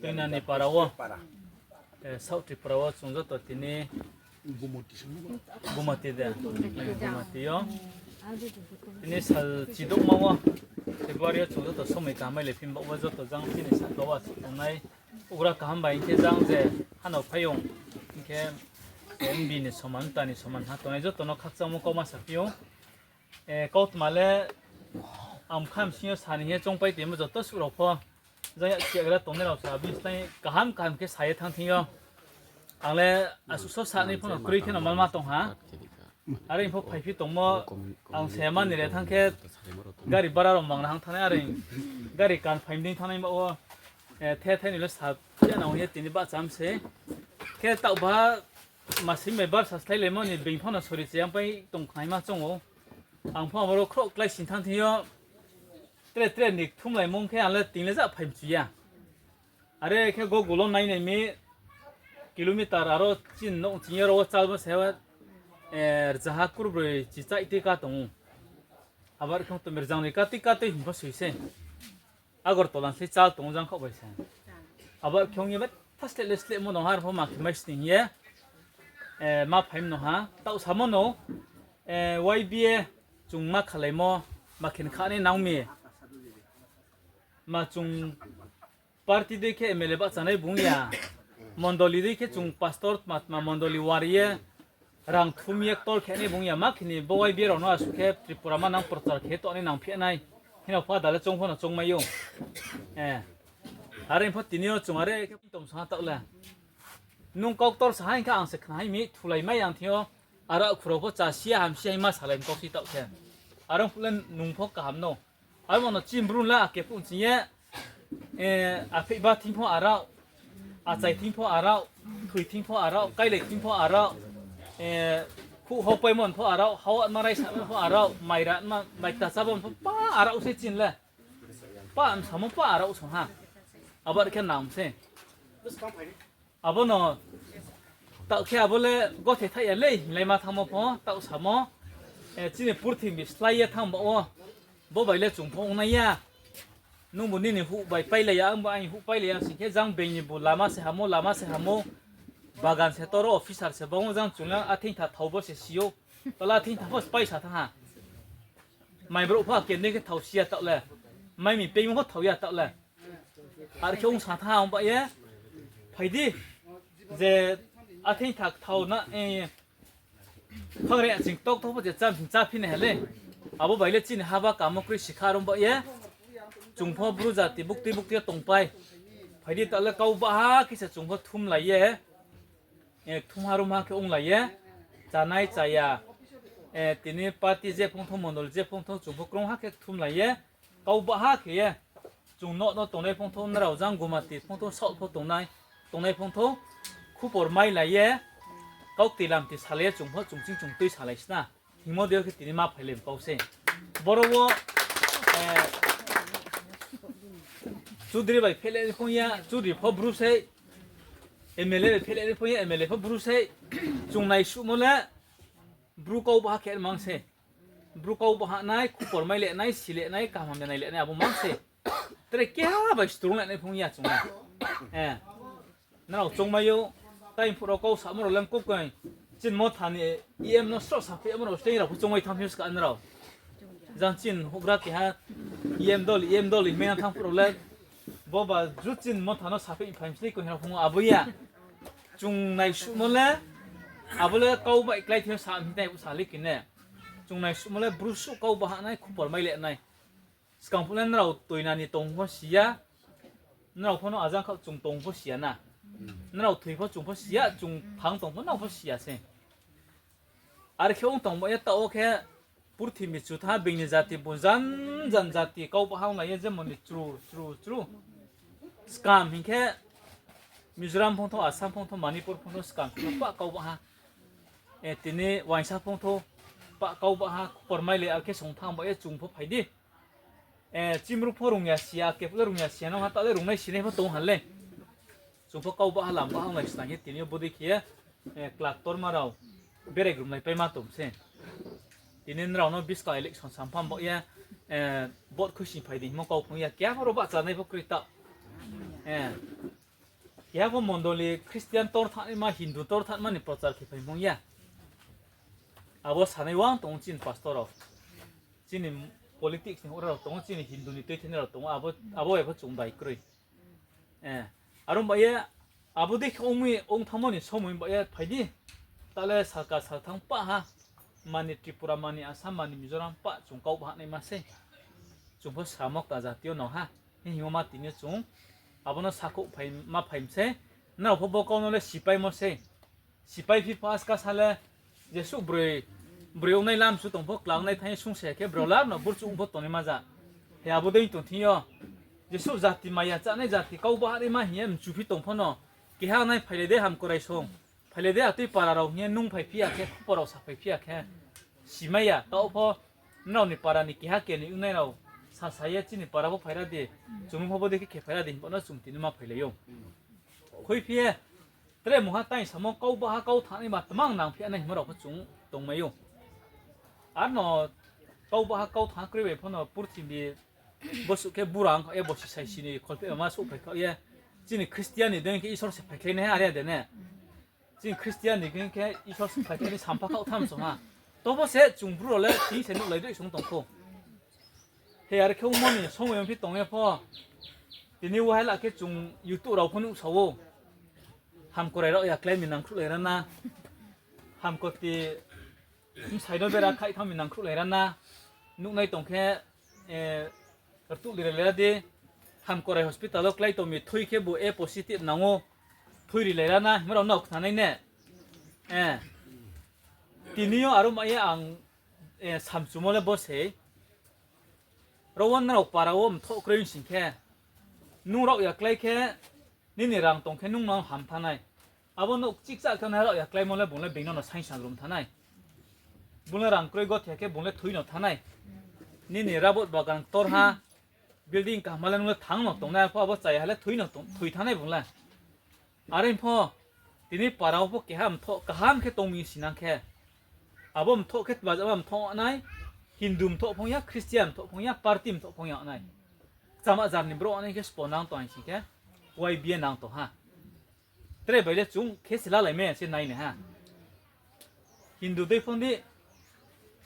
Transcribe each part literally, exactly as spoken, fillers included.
Tuinani para wo, South Tripura wo chung joto tini Gumati de, Gumati yo. Tini sal chidouhma wo, February yo chung joto somoi kaham bai le phi baoh wo joto jang chini sahka wo achouh tongnai. Ugra kaham bai hing khe jang je hano phaiyong hing khe, bini soman, tani soman ha tongnai joto no khakchangmo kauma saphi ou. Kautma le ang bkha bsing yo sa ni hing ye choungpai tongmo joto suh rao pho. Jang yak siagra tongnai rao sa bini slái kaham kaham khe sa ye thanng thing yo. Ang le asuh so sa ni pho no kroi khe no malma tong ha. Are pho phaiphi tongmo, ang se mani le thanng khe gari bara rao mang na hang thanngnai, are gari kan phai mdei thanngnai ba wo, the thai ni le sa ya nang ye tini bahcham se. Khe taoh ba masing bai bar sa sláilaimo ni being pho no sori chayang pai tong khnaima choung ou. Ang pho abo ro khroh kláising thanng thing yo. Tre tre ni kthumlaimung khe ang le ting le ja phai mchu ya. Are khe Google wo nainai mi, kilometer aro chini nouh ching ye ro wo chal bo se, rzaha kurbroi chichaih tui ka tong ou. Abo khe ong tong mi rzangnoi ka tui ka tui hing pho soi se. Agartala ni se chal tong ou jang khaoh bai se. Abo khe ong ye betha sleh le slehmo no har pho ma khe mai sning ye, ma phai mno ha. Taoh samo no, Y B A chung ma khalaimo, ma khe kha ni nang mi. Ma chung party dei khe M L A bahchanai bung ya. Mondoli dei khe chung pastor tma tma mondoli wari ye, rang thum ye ktor khe nai bung ya. Ma khe ni bo Y B A rao no asuh khe Tripura manang prochar khe tongnai nangphi nai. Hing rao pho ada le choung pho no choungmai ou. Are pho tini yo chung are khe tong sa ha taoh le. Nung kau ktor sa ha hing khe ang se khna hai mi thulai mai ang thing yo. Aro khurao pho chasi ya hamsi ya hing ma salai kau si taoh khe. Are phuh le nung pho kaham no. Abo no chini Bru le ake phuh ching ye, apheihba thing pho arao, achai thing pho arao, thoi thing pho arao, kailai thing pho arao, khuh hopaimo pho arao, hao atma raisa pho arao, mai ra ma, mai ta chábo pho pa arao se chini le. Pa msamo pa arao song ha. Abo khe nang se. Abo no taoh khe abo le gothe thaih ya lei hinglaima thanngmo pho taoh samo, chini purthimbi slái ye thanng ba wo, bo bai le chung pho ong nai ya. Nungbu nini huh bai pailai ya, angbu aini huh pailai ya sing khe jang being ni bu lama se hamo, lama se hamo, bagan se toro, officer se bangmo jang chung le atheingtha thao bo se si ou, tala atheingtha pho se paisa thanng ha. Mai brouh pho akeni khe thao si ya taoh le, mai mi peingmo pho thao ya taoh le. Are khe ong sa thanng ha ong ba ye, phai di, je atheingtha thao na, khangre aching tok tok pho je chá, chá phi nai ha le. Abo bai le chini haba kamo kroi si kha rung ba ye. Chung pho Bru jati buktui buktui yo tongpai. Phai di taoh le kau baha khe se chung pho thumlai ye, kthumha rumha khe onglai ye, chánai chaya, tini party je phongthou, mondoli je phongthou, chung pho krungha khe kthumlai ye, kau baha khe ye, chung nouh no tongnai phongthou, nrao jang Gumati phongthou, south pho tongnai, tongnai phongthou, khupor mailai ye, kaukti lamti salai ye chung pho chung ching chung tui salai sna. Hingmo dei yo khe tini ma phailai kau se. Boro wo, Chudri bai phehlai phung ya, Chudri pho Bru sei, M L A bai phehlai phung ya, M L A pho Bru sei, chung naisuhmo le, Bru kau baha khe mang se. Bru kau baha nai, khupor mai le nai, si le nai, kaham hamya nai le nai, abo mang se. Tre keha bai strung le nai phung ya chung nai. Nrao choungmai ou, tai phuh rao kau samo rao le mkuk koi. Chini Motha ni E M no sroh saphi amo rao steng rao pho choungmai thanng phi ska nrao. Jang chini houhgra keha E M dol, E M dol hingmai na thanng phuh rao le. Bo ba ju chini Motha no saphi phai msli koi hing rao phung abo ya. Chung naisuhmo le, abo le kau bai klái thing yo sa hing tai sa le kine. Chung naisuhmo le Bru suh kau baha nai, khupor mai le nai. Skang phuh le nrao tuinani tong pho si ya, nrao pho no ajang khaoh chung tong pho si ya na. Nrao thoi pho chung pho si ya, chung thang tong pho nrao pho si ya se. Are khe ong tong ba ye taoh wo khe purthimbi chutha being ni jati bu jan jan jati kau baha onglai ye jemon ni chru chru chru. Skam hing khe Mizoram phongthou, Assam phongthou, Manipur phongthou, skam khe pah kau baha. Tini uaingsa phongthou, pah kau baha, khupor mai le are khe song thanng ba ye chung pho phai di. Chini Bru pho rung ya si ya, ake phuh le rung ya si ya, nung ha taoh le rungnai sinai pho tong ha le. Chung pho kau baha lam baha onglai snang ye tini yo bodei khe ye, kla ktorma rao berai grumlai paima tong se. Tini nrao no buskang election sampha ba ye, vote khuising phai di hingmo kau phung ya, keha pho ro bahchanai pho kroi taoh. Keha pho mondoli Christian tor thanngnaima, Hindu tor thanngnaima ni prochar khe phaimung ya. Abo sanai uang tong ou chini pastor rao. Chini politics ni houhgra rao tong ou, chini Hindu ni tuithainai rao tong ou, abo, abo bai pho chung dai kroi. Aro ba ye, abo dei khe ong mi, ong thanngmo ni somoi ba ye phai di. Tale salka salthang pah ha, mani Tripura, mani Assam, mani Mizoram pah chung kau bahanaima sei. Chung pho samo kta jati yo no ha. Hing hingmo ma tini chung abo no sakhouh phai, ma phai mi sei. Nrao pho bo kau no le sipaimo sei. Sipai phi pho aska sa le, jesuh broi, broi ongnai lamsu tong pho, klangnai thai sung se khe brao lar no burchuh ong pho tongnaima ja. He abo dei tong thing yo. Jesuh jati maya chánai, jati kau bahanaima hing ye mchu phi tong pho no, keha nai phailai de hamkrai song, phailai de atui para rao hing ye nung phai phi ya khe, khupo rao saphai phi ya khe, simai ya, taoh pho nrao ni para ni keha keni ongnai rao sasa ye chini para pho phaira di, chung no pho bo dei khe khe phaira di hing pho no chung tini ma phailai ou. Khuiphi ye, tre mungha tai samo kau baha kau thanngnaima tmang nangphi ya nai hingmo rao pho chung tongmai ou. Arno kau baha kau thanng kroi bai pho no purthimbi bosuh khe bura ong kha ye, bosi saisi ni kholphehma souhphai kha ye, chini Christian ni dei khe Isor se phaikhlai nai ha, are ya de ne? Chini Christian ni dei khe Isor se phaikhlai ni sampha khaoh tham song ha. Tobo se chung Bru rao le tini se nuhlai dei song tong khou. He are khe ongmo ni somoi ongphi tong ye pho, tini wahaila khe chung YouTube rao pho nuhsao ou. Hamkrai rao ya klái mi nangkhruhlai ra na. Hamkoti bsai no bera khaih thanng mi nangkhruhlai ra na. Nuhnai tong khe, rtuh rilai ra di. Hamkrai hospital wo klái tong mi thui khe bo A positive nang ou. Thui rilai ra na, himba rao no khnanai ne. Tini yo aro ma ye ang samchumo le bo sei. Ro wo nrao para wo mthoh kroi sing khe, nung raohya klái khe, nini rang tong khe nung no ham thanng nai. Abo nouh kchikchah khe nai raohya kláimo le bung le being no no saingsa rum thanng nai. Bung le rang kroi gothia khe bung le thui no thanng nai. Nini rabot bagan ktorha, building kaham le nung le thanng no tong nai, arpho abo chaya ha le thui no tong, thui thanng nai bung le. Are pho, tini para wo pho keha mthoh kaham khe tong mi sinang khe, abo mthoh khe tma jama mthoh nai, Hindu mthoh phong ya, Christian mthoh phong ya, party mthoh phong ya nai. Kchama jar ni brouh nai khe sbo nang tong hai sing khe, Y B A nang tong ha. Tre bai le chung khe se lalai mai ya se nai nai ha. Hindu dei phong di,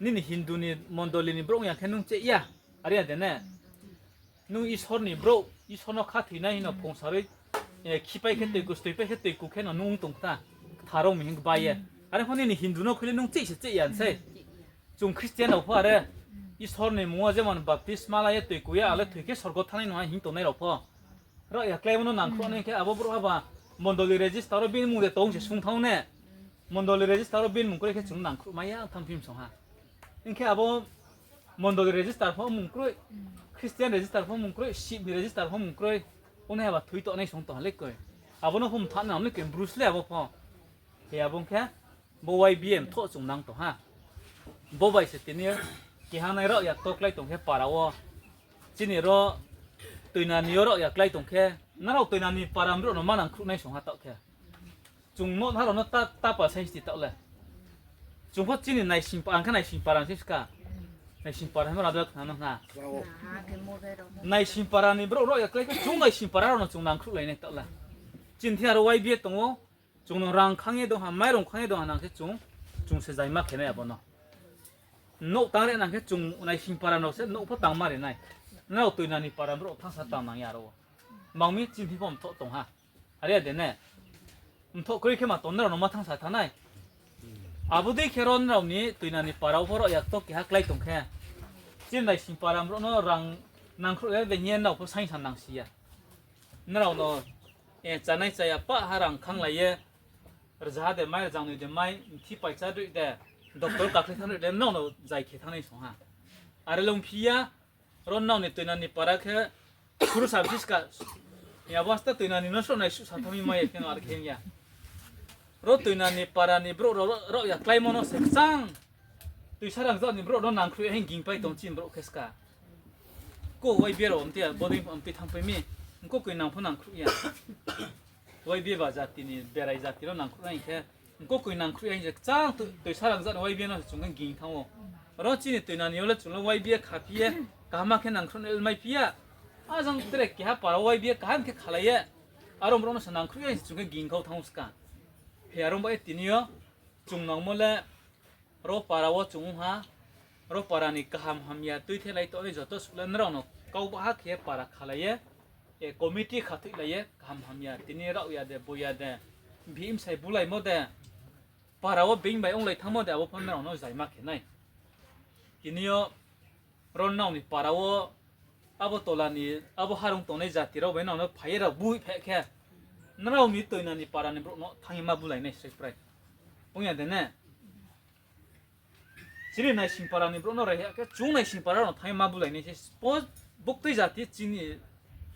nini Hindu ni mondoli ni brouh ya khe nung cheh ya, are ya de ne? Nung Isor ni brouh, Isor no khathoinai hing no phungsaroi, khipai khe toiku, stoipai khe toiku khe no nung tong kta, kthar ong mi hing bai ye. Are pho nini Hindu no khui le nung cheh se cheh ya sei. Chung Christian rao pho are, Isor ni mmung wo jemon baptisma la ye toiku ye, ale thoi khe sorgo thanngnai no ha hing tongnai rao pho. Raohya kláimo no nangkhruh nai khe abo brouhha ba mondoli register wo bini mmung de tong se sung thanng ne. Mondoli register wo bini mmung kroi khe chung nangkhruh mai ya thanng phim song ha. Hing khe abo mondoli register pho mung kroi, Christian register pho mung kroi, sip ni register pho mung kroi. Ongnai haba thoi tongnai song tong ha le koi. Abo no pho mthaoh nang le koi, Bru le abo pho. He abo ong khe, bo Y B A mthoh chung nang tong ha. Bo bai se tini keha nai raohya kto klái tong khe para wo. Chini ro toinani yo raohya klái tong khe, nrao toinani para brouh no ma nangkhruh nai song ha taoh khe. Chung no nrao no ta, ta pa sainsti taoh le. Chung pho chini naising pa, ang khe naising para sei ska. Naising para himo rao do khna no hna. Naising para ni brouh raohya klái khe chung naising para rao no chung nangkhruhlai nai taoh le. Chini thing aro Y B A tong ou, chung no rang khang ye dong ha, mairung khang ye dong ha nang khe chung, chung se jaima khe nai abo no. Nouh tang ri nang khe chung naising para no se nouh pho tangma ri nai. Nrao toinani para brouh thanngsa tang nang ya aro wo. Mang mi chini thing pho mthoh tong ha. Are ya de ne? Mthoh kroi khe ma tong nrao no ma thanngsa thanng nai. Abo dei khe ro nrao ni toinani para wo pho raohya kto keha klái tong khe, chini naising para brouh no rang nangkhruh ya de hing ye nrao pho saingsa nangsi ya. Nrao no, chanai chaya pah ha rang khanglai ye, rzaha de mai, rzangnoi de mai, mthi paisa droih de, doctor kakhlai thanng droih de, nrao no zai khe thanngnai song ha. Are le ongphi ya, ro nrao ni toinani para khe, khuru sa bisi ska, ya bo asta toinani no sroh nai suh sa thanng mi mai ya khe no are khe ya. Ro toinani para ni brouh rao, raohya kláimo no se kchang. Toisa rangzag ni brouh no nangkhruh ya hing gingpai tong chini brouh khe ska. Ko Y B A rao mtui ya, bodei mtui thanngpai mi, mkokoi nang pho nangkhruh ya. Y B A ba jati ni berai jati no nangkhruh nai hing khe, mkokoi nangkhruh ya hing je kchang toi, toisa rangzag ni Y B A no se chung khe ging thanng ou. Ro chini toinani yo le chung le Y B A khaphi ye, kaham khe nangkhruh nai le maiphi ya. Ajang tre keha para Y B A kaham khe khalai ye. Aro brouh no se nangkhruh ya se chung khe gingkhau thanng ska. He aro bai ye tini yo chung nangmo le ro para wo chung ong ha, ro para ni kaham hamya tuithe lai tongnai joto suh le nrao no kau baha khe para khalai ye, committee khathoih lai ye kaham hamya tini raoh ya de, bo ya de, bihih bsai bulaimo de, para wo being bai onglai thanngmo de abo pho nrao no zaima khe nai. Tini yo ro nrao ni para wo abo tola ni abo harong tongnai jati rao bai nrao no phai ye rao bui pheh khe, nrao ni toina ni para ni brouh no thanng ye ma bulai nai srai prai. Ong ya de ne? Chini naising para ni brouh no rai ya khe chung naising para no thanng ye ma bulai nai se. Bo buktui jati chini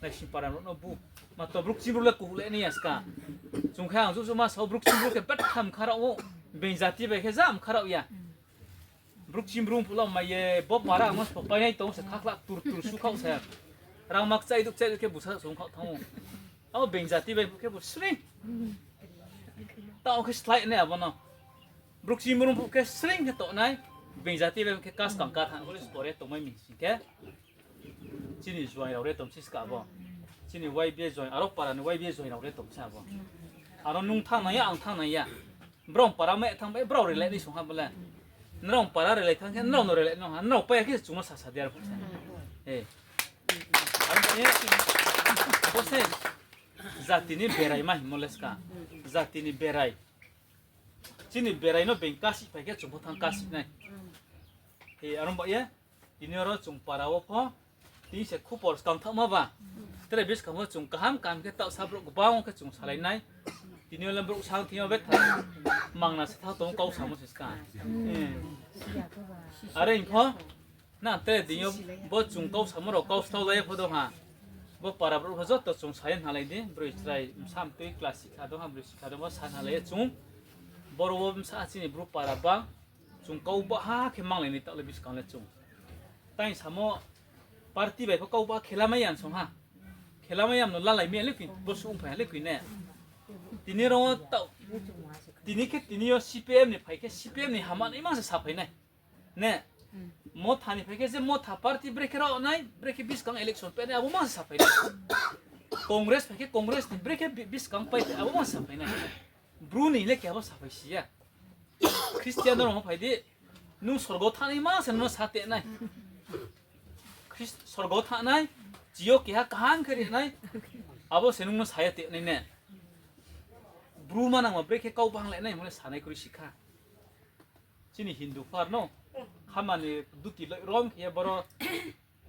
naising para ni brouh no bu. Mato Bru Kching Bru le kuh le nai ya ska. Chung khe ang juju ma sao Bru Kching Bru khe betha mkha rao ou, being jati bai khe ja mkha rao ya. Bru Kching Bru phuh lam mai ye bo para ang no sbo painai tong se khakhla tur tur sukhaoh se. Rangma kchai du kchai du khe busa songkhaoh thanng ou. Abo being jati bai phuh khe bu sring. Taoh khe slái nai abo no. Bru Kching Bru phuh khe sring khe toh nai. Being jati bai khe kaskang ka thanng khe spore tongmai mi sing khe. Chini join rao re tong si ska abo. Chini Y B A join, aro para ni Y B A join rao re tong si abo. Aro nung thanng nai ya, ang thanng nai ya. Brao para mai thanng bai, brao relai nai song ha bo le. Nrao para relai thanng khe, nrao no relai nai ha, nrao pai ya khe chung no sasa di ar phuh se. Aro ni, bo se jati ni berai ma hingmo le ska. Jati ni berai. Chini berai no being kasih phai khe chung pho thanng kasih nai. He, aro bai ye, tini aro chung para wo pho, tini se khupor skang thaohma ba. Tre buskang wo chung kaham kaham khe taoh sa brouh gbang khe chung salai nai. Tini yo le brouh sang thing yo betha mangna se thanng tong kau samo se ska. Are hing pho, na tre tini yo bo chung kau samo rao kau slao lai ye pho dong ha. Bo para brouh pho joto chung sa ye hnalai di, broi chrai bsa mtui class six kha dong ha, broi six kha dong ha, sa hnalai ye chung. Boro wo bsa chini Bru para bang, chung kau baha khe manglai ni taoh le buskang le chung. Tai samo party bai pho kau baha khelamai ya song ha. Khelamai ya no lalai mi le koi, bo suh ongphai ha le koi ne. Tini ro taoh, tini khe tini yo C P M ni phai khe C P M ni hama naima se saphai nai. Ne? Motha ni phai khe je Motha party brekhe rao nai, brekhe buskang election pe nai, abo ma se saphai nai. Congress phai khe Congress ni brekhe bi-, buskang pai, abo ma se saphai nai. Bru ni le khe abo saphai si ya. Christian no phai di, nung sorgo thanng nai ma se nung no sa te nai. Christ-, sorgo thanng nai, chi yo keha kaham khe ri nai, abo se nung no sa ya te nai ne. Bru manang ma brekhe kau bang le nai hing le sanai kroi si kha. Chini Hindu phar no, hama ni duti loi rom khe ye boro,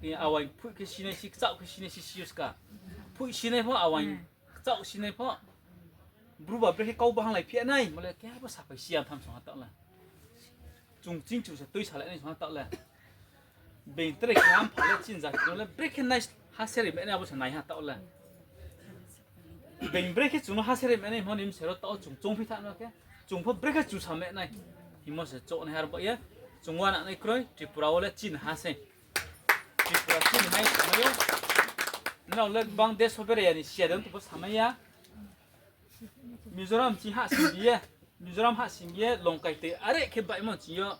awaing phoih khe sinai si, kchaoh khe sinai si, si ska. Phoih sinai pho, awaing kchaoh sinai pho. Bru ba brekhe kau bahanglai phi nai, mo le khe bo saphai si ya tham song ha taoh le. Chung ching chung se tui salai nai song ha taoh le. Being tre khe ham pha le chini jati no le brekhe nai ha seri me nai abo se nai ha taoh le. Being brekhe chung no ha seri me nai hmo ni msero taoh chung chongphi tha no khe. Chung pho brekhe chu sa me nai. Hingmo se choh nai har ba ye. Chung uana nai kroi, Tripura wo le chini ha se. Tripura chini nai samai ou. Nrao le bang deso bere ya ni siya de, tongpho samai ya. Mizoram ching ha sing ye, Mizoram ha sing ye, Longkai tei are khe baimo ching yo,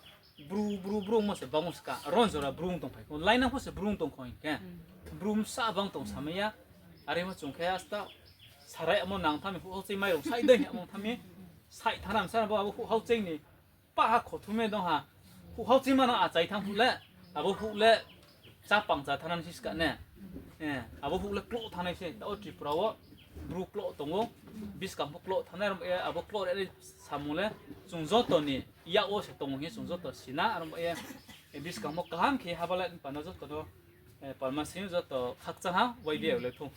Bru, Bru, Bru mo se bangmo ska, ron jora Bru tongphai kho, lainang pho se Bru tong kho hing khe, Bru bsa bang tong samai ya, are mo chung khe asta, sarai amo nang thami, huhhao ching mairong sai dei amo thami, sai thanam sa bo abo huhhao ching ni, paha khothum ye dong ha, huhhao ching ma no achai thang huh le, abo huh le, chapang cha thanam si ska ne, abo huh le kloh thanai se, taoh Tripura wo, Bru kloh tong ou, buskang pho kloh thanai aro, abo kloh re samung le, chung joto ni yak wo se tong ou hing ye chung joto sina, aro ba ye, buskang pho kaham khe haba le, pano joto no, palma sing joto khakchang ha, Y B A le thung.